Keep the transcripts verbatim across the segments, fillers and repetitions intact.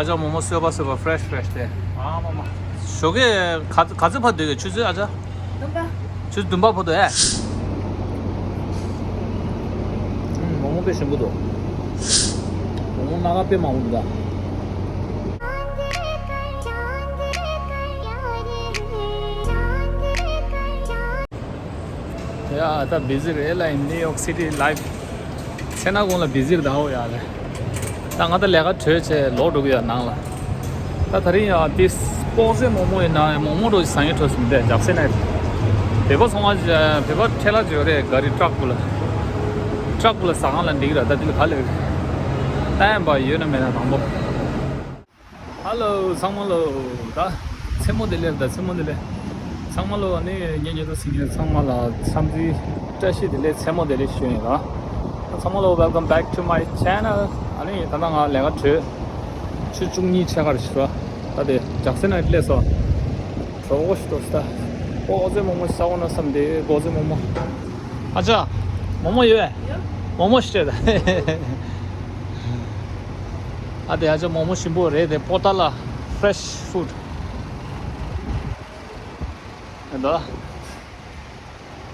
ཨ་ཅག་མོག་མོག་སོས་པ་སོས་པ་ཕེ་རེ་ཤི་ཕེ་རེ་ཤི་དེ། ཨ་མ་མ། ཞོགས་ཀས་ག་ག་ཚོད་ཕར་སྡོད་ཀྱི་ཆུ་ཚོད་ཨ་ཅག་ཆུ་ཚོད་བདུན་པ་ཕར་སྡོད་ཨེ། ཨུམ། མོག་མོག་དཔེ་ཞིམ་པོ་འདུག་མོག་མོག་སྣ་ཁ་དཔེ་མང་པོ་འདུག་ད། ཡ་ད་བི་ཟི་རེད་ལ། ཨིན་ནིའུ་ཡོག་སི་ཊི་ལའིཕ། ཚེ་ན་གུང་ལ་བི་ཟི་རེད་ད། འོ་ཡ་ལེ། ད་ང་ད་ལས་ཀ་གྲོལ་བྱས་ལོག་འགྲོ་གི་ཡོད་ནང་ལ། ད་ད་རིང་ཡ་ཏིས་པོག་ཟེ་མོག་མོག་ཡིན་ན་མོག་མོག་འགྲོ་ཟ་ངེས་འཕྲོ་སོང་སྟེ་འཇག་སེ་ན། བོད་པ་ཚོང་བ་བོད་པ་ཁྲེ་ལ་ཅིག་ཡོད་རེད། ག་རི་ཊག་པོ་ལ། ཊག་པོ་ལ་ཟ་ཁང་ལ་འགྲིག་ར། ད་དེ་ལ་ག་ལེ་རེད། ད་ཡན་པ་ཡོད་ན་མེད་ན་དང་པོ། ཧ་ལོ་ཚང་མ་ལོ། ད་མཚན་མོ་བདེ་ལེགས། ད་མཚན་མོ་བདེ་ལེགས། ཚང་མ་ལོ། ཨ་ནི་ངས་ཉེ་དུ་སིང་ངེར་ཚང་མ་ལ་འཚམས་འདྲི་བཀྲ་ཤིས་བདེ་ལེགས། མཚན་མོ་བདེ་ལེགས་ཞུ་ཡིན་ལ། ཚང་མ་ལོ། Welcome back to my channel. ཨ་ནི་ད་ལྟ་ང་ལས་ཀ་གྲོལ། ཆུ་བཅུ་གཉིས་ཕྱེད་ཀར་ཞུ་བ། ད་དེ་འཇག་སེ་ན་སླེབས་སོ། གྲོགས་པོ་ཞིག་འདུག་ད། པོག་ཟེ་མོག་མོག་ཟ་འོ་ན་བསམ་སྟེ། པོག་ཟེ་མོག་མོག་ཨ་ཅག་མོག་མོག་ཡོད་པས། མོག་མོག་ཞིག་སྤྲད་ད། ཨ་དེ་ཨ་ཅག་མོག་མོག་ཞིམ་པོ་རེད་དེ། པོ་ཏཱ་ལ་ཕེ་རེ་ཤི་ཕུཌ་ད།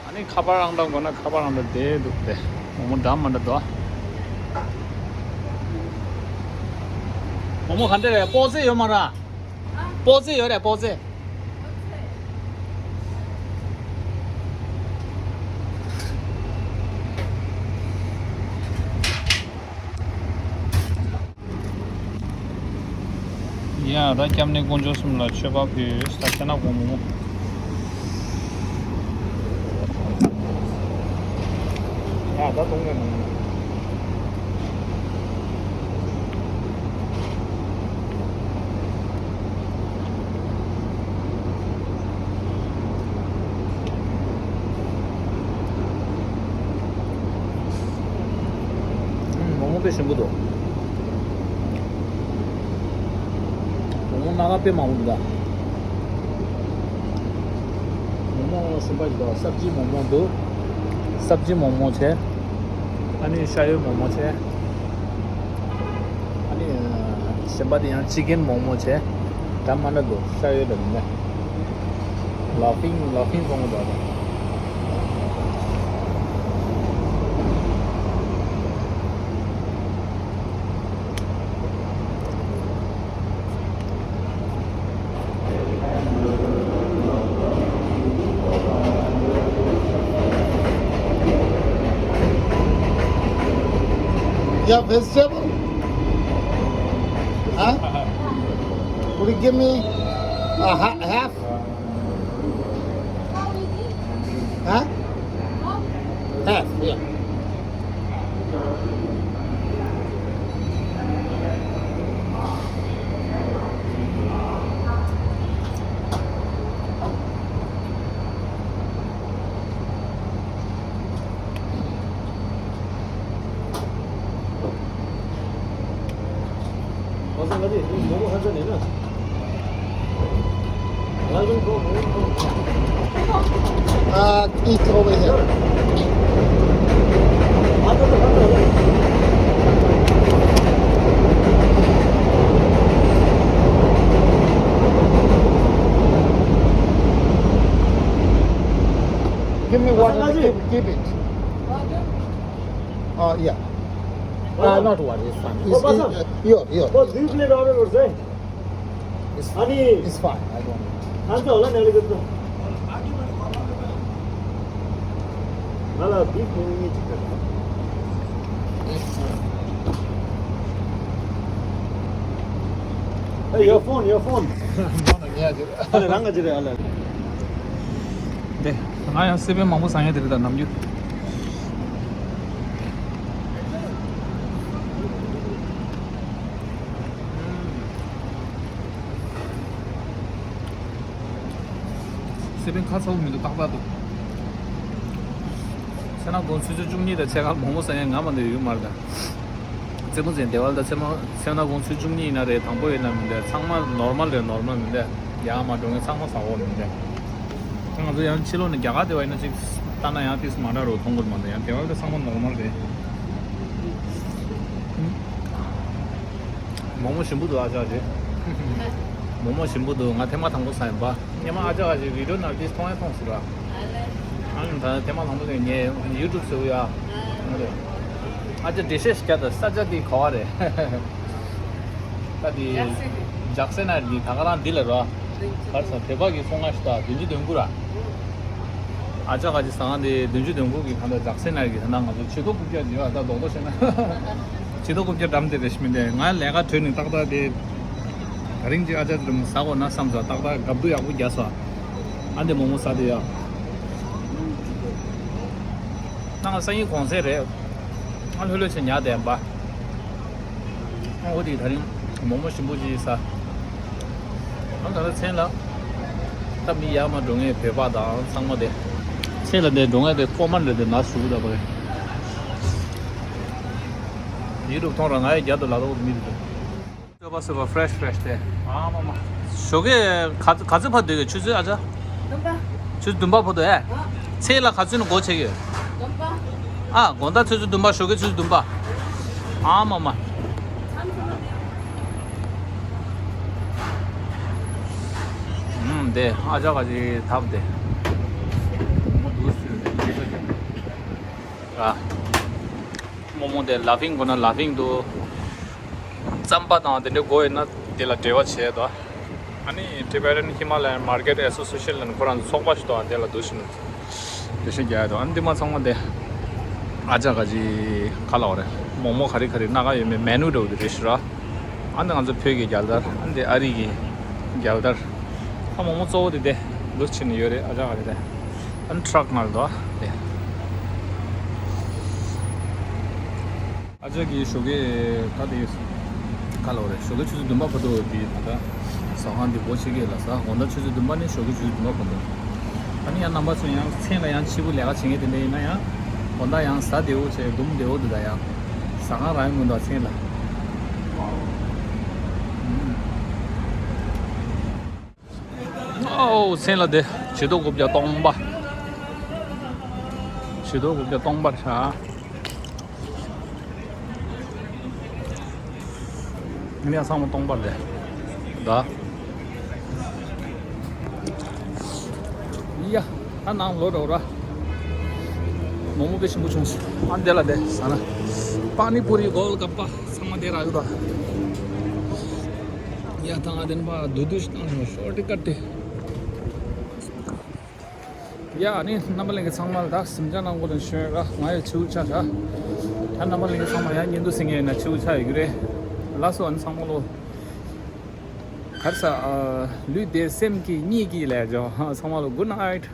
ཨ་ནི་ཁ་པར་ཨང་གྲངས་དགོས་ན་ཁ་པར་ཨང་གྲངས་དེ་འདུག་སྟེ། མོག་མོག་འདྲ་མི་འདྲ་འདུག་མོག་མོག་ག་འདྲ་རེད། པོག་ཟེ་ཡོད་མ་རེད། པོག་ཟེ་ཡོད་རེད། པོག་ཟེ། ཡ་ད་སྐྱབས་གནས་དཀོན་མཆོག་གསུམ་ལ་མཆོད་པ་ཕུལ། ད་ཁྱེད་ན་དགོང་མོ། ཡ་ད་གཏོང་གི་མི་འདུག་ཨུམ། མོག་མོག་དཔེ་ཞིམ་པོ་འདུག་མོག་མོག་སྣ་ཁ་དཔེ་མང་པོ་འདུག་ད། མོག་མོག་གསུམ་པ་ཞིག་འདུག་སབ་ཇི་མོག་མོག་འདུག་སབ་ཇི་མོག་མོག་བྱས། ཨ་ནི་ཤ་ཡོད་མོག་མོག་བྱས། ཨ་ནི་གཞན་པ་དེ་ཡང་ཅི་ཀན་མོག་མོག་བྱས། འདྲ་མི་འདྲ་འདུག་ཤ་ཡོད་འདྲ་མི་འདྲ། ལ་ཕིང་ལ་ཕིང་གཏོང་གི་འདུག Yeah, vegetable? Huh? Would you give me a ha- half? Huh? Half, yeah. Uh, eat over here. Give me water. Keep, keep it. Uh, yeah. Uh, not water, it's fine. It's, it's, uh, यो, यो। बस दुई plate order गर्छ है। It's, अनि it's fine, I don't know। खान्छ होला नि अलिकति त। मलाई बिफ मोमो नै ठिक लाग्छ। ए, यो फोन, यो फोन। अले राङ्गा जिरे अले। དེ། ང་ཡང་སེ་བན་མང་པོ་ཟ་ཡ་དེ་རེད་ད་ནམ་རྒྱུན། སེ་བན་ཁ་ཚ་པོ་མི་འདུག་ཏག་ཏག་འདུག་སེ་ན་དགོང་ཆུ་ཚོད་བཅུ་གཉིས་དང་ཕྱེད་ཀ་མོག་མོག་ཟ་ཡ་ང་མ་འདོད་ཡོད་མ་རེད་ད། རྩེད་མོ་རྩེ་བདེ་བ་ལ་ད་རྩེད་མོ་སེ་ན་དགོང་ཆུ་ཚོད་བཅུ་གཉིས་ཡིན་ན་རེད། དང་པོ་ཡིན་ན་མི་འདྲ། ཚང་མ་ནོར་མལ་རེད། ནོར་མལ་མི་འདྲ། ཡར་མར་འགྲོ་མཁན་ཚང་མ་ཟ་འོ་མི་འདྲ། ད་ང་ཚོ་ཡང་ཕྱི་ལོགས་ནས་རྒྱ་གར་དེ་བ་ཡིན་ན་ཅིག་ལྟ་ན་ཡང་ཏིས་མ་འདྲ་རོ་མཐོང་གི་མ་འདུག་ཡང་དེ་བ་ལ་ད་ཚང་མ་ནོར་མལ་རེད། མོག་མོག་ཞིམ་པོ་འདུག་ཨ་ཅག་ཅིག་མོག་མོག་ཞིམ་པོ་འདུག་ང་ཐེངས་མ་དང་པོ་ཟ་ཡིན་པ། སྔོན་མ་ཨ་ཅག་ཅིག་བི་ཌིའོ་ནང་དེ་མཐོང་ཡ་མཐོང་སོང་ར། ཨ་ནི་ད་ཐེངས་མ་དང་པོ་དེ་ངས་ཡུ་ཊུབ་ཟེར་ཡ། ཨ་ཅག་འགྲེལ་བཤད་ཞིག་རྒྱག་དང་ས་ཆ་དེ་ག་བ་རེད། ད་དེ་ཇག་སེ་ན་དེ་ད་ག་རང་འདི་ལ་ར། གར་ས་བོད་པ་གི་སོང་ང་ཞིག་ད་བདུན་ཅུ་དོན་དགུ་ར། ཨ་ཅག་ཅིག་ཟ་ཁང་དེ་བདུན་ཅུ་དོན་དགུ་གི་གང་ལྟར་ཇག་སེ་ན་གི་ད་ང་ཚོ་ཆེ་མཐོ་རྐུབ་བཀྱག་ཡོད་ཨ། ད་རྡོག་རྡོག་བཤད་ན་ཆེ་མཐོ་རྐུབ་བཀྱག་འགྲམ་དེ་རེད་ཤི་མི་འདས། ང་ལས་ཀ་གྲོལ་ནས་ཏག་ཏག་དེ་ད་རིང་ཅིག་ཨ་ཅག་ཅིག་ཟ་དགོས་ན་བསམ་ས་ཏག་ཏག་གབ་དུ་ཡག་པོ་རྒྱག་སོང་། ཨ་འདི་མོག་མོག་ཟ་དེ་ཡ། ད་ང་སང་ཉིན་གུང་སེང་རེད། ང་ལྷོད་ལྷོད་བྱས་ཉལ་བསྡད་ཡིན་པ། ཨ་འོ་དེ་ད་རིང་མོག་མོག་ཞིམ་པོ་ཅིག་ཟ། ཨ་ད་ལྟ་མཚན་ལ། ད་མི་ཡར་མར་འགྲོ་མཁན་བོད་པ་དང་ཚང་མ་དེ། མཚན་ལ་དེ་འགྲོ་མཁན་དེ་ཀོ་མན་རེད་དེ་ན་ཞུ་གི་ད་པ་རེད། ཡིན་རུ་མཐོང་ར་ང་ཡི་རྒྱ་དུ་ལ་ལོག་མི་འདུག་ཅོ་པ་སོ་པ་ཕ་རེ་ཤི་ཕ་རེ་ཤི་དེ། ཨ་མ་མ། ཞོགས་ཀས་ག་ག་ཚོད་ཕར་སྡོད་ཀྱི་ཆུ་ཚོད་ཨ་ཅག་བདུན་པ། ཆུ་ཚོད་བདུན་པ་བར་དུ་ཨེ། ཨ། ཚེས་ལ་ག་ཚོད་ནས་སྒོ་ཕྱེ་གི་ཡོད། བདུན་པ། ཨ་དགོང་དག་ཆུ་ཚོད་བདུན་པ་ཞོགས་ཀས་ཆུ་ཚོད་བདུན་པ། ཨ་མ་མ། ཨུམ་དེ་ཨ་ཅག་ག་ཅིག་ཐབ་དེ། ཨ། མོག་མོག་དེ་ལ་ཕིང་དགོས་ན་ལ་ཕིང་འདུག་རྩམ་པ་དང་དེ་འདྲ་དགོས་ཡོད་ན་དེ་ལ་འབྲེལ་བ་བྱས་དོ། ཨ་ནི་Tibetan Himalayan Market Association ལ་ཁོ་རང་ཚོ་ཚོགས་པ་ཞིག་འདུག་ཨ་དེ་ལ་འདུག་ཞིག་འདུག་དེ་བཤད་རྒྱག་ཡ་འདུག་ཨ་ནི་འདི་མ་ཚང་མ་དེ་ཨ་ཅག་ག་ཅིག་ག་ལབ་དགོས་རེད། མོག་མོག་ག་རེ་ག་རེ་སྣ་ཁ་ཡོད་མེད་མེ་ནུ་འདྲ་བོ་དེ་རེད་ཤི་ར། ཨ་ནི་ང་ཚོ་བོད་ཀྱི་རྒྱལ་དར། ཨ་ནི་དེ་ཨ་རི་གི་རྒྱལ་དར། ཨ་མོག་མོག་གཙོ་བོ་དེ་དེ་འདུག་ཕྱིན་ནས་ཡོད་རེད་ཨ་ཅག་ག་རེ་དེ། ཨ་ནི་ཊ་རག་ནང་ལ་འདུག་ཨ་དེ། ཨ་ཅག་གིས་ཞོགས་ཀས་ད་དེ་ག་ལབ་དགོས་རེད། ཞོགས་ཀས་ཆུ་ཚོད་བདུན་པ་བར་དུ་དེ་ད་ལྟ་ཟ་ཁང་དེ་སྒོ་ཕྱེ་གི་ལ་ཟ། དགོང་དག་ཆུ་ཚོད་བདུན་པ་ནས་ཞོགས་ཀས་ཆུ་ཚོད་བདུན་པ་བར་དུ། ཨ་ནི་ཡང་རྣམ་པ་ཚོ་ཡང་མཚན་ལ་ཡང་ཕྱི་པོ་ལས་ཀ་བྱེད་མཁན་དེ་འདྲ་ཡིན་ན་ཡང་དགོང་དག་ཡང་ཟ་བདེ་བོ་བྱས་འདུམ་བདེ་བོ་འདུག་ད་ཡང་ཟ་ཁང་རག་ཡོང་གི་འདུག་མཚན་ལ། ཨོ་མཚན་ལ་དེ་བྱི་དོ་དགུ་བརྒྱ་སྟོང་པ། བྱི་དོ་དགུ་བརྒྱ་སྟོང་པ་རེད་ཤག་ངས་ཡང་ཚང་མ་སྟོང་པར་ལས། ད། ཡ། ད་ནང་ལོག་འགྲོ་ར། མོག་མོག་དཔེ་ཞིམ་པོ་བྱུང་སོང་། ཨ་འདི་ལ་དེ་ཟ་ན། པ་ནི་པུ་རི་གོལ་ག་པ་ཚང་མ་དེ་རག་ཡོད་ར། ཡ་ད་ང་དེ་ནས་ཕར་བསྡུ་བསྡུ་ཞིག་བཏང་སོང་། ཤོར་ཏི་ཀ་ཏི། ཡ་ཨ་ནི་རྣམ་པ་ལྷན་རྒྱས་ཚང་མ་ལ་ད་གཟིམ་འཇག་གནང་དགོས་དང་ཞུ་ཡ་ར། ང་ཡི་ཆིའུ་ཆ་ཆ། ད་རྣམ་པ་ལྷན་རྒྱས་ཚང་མ་ཡང་བརྙན་ཐུང་གཟིགས་མཁན་ཡིན་ན་ཆིའུ་ཆ་ཡོད་ཀྱི་རེད། ལགས་སོ་ཨ་ནི་ཚང་མ་ལོ། གར་ས་ཨ། ལུས་བདེ་སེམས་སྐྱིད་གཉིད་སྐྱིད་ལས་ཇོ་ཚང་མ་ལོ་good night།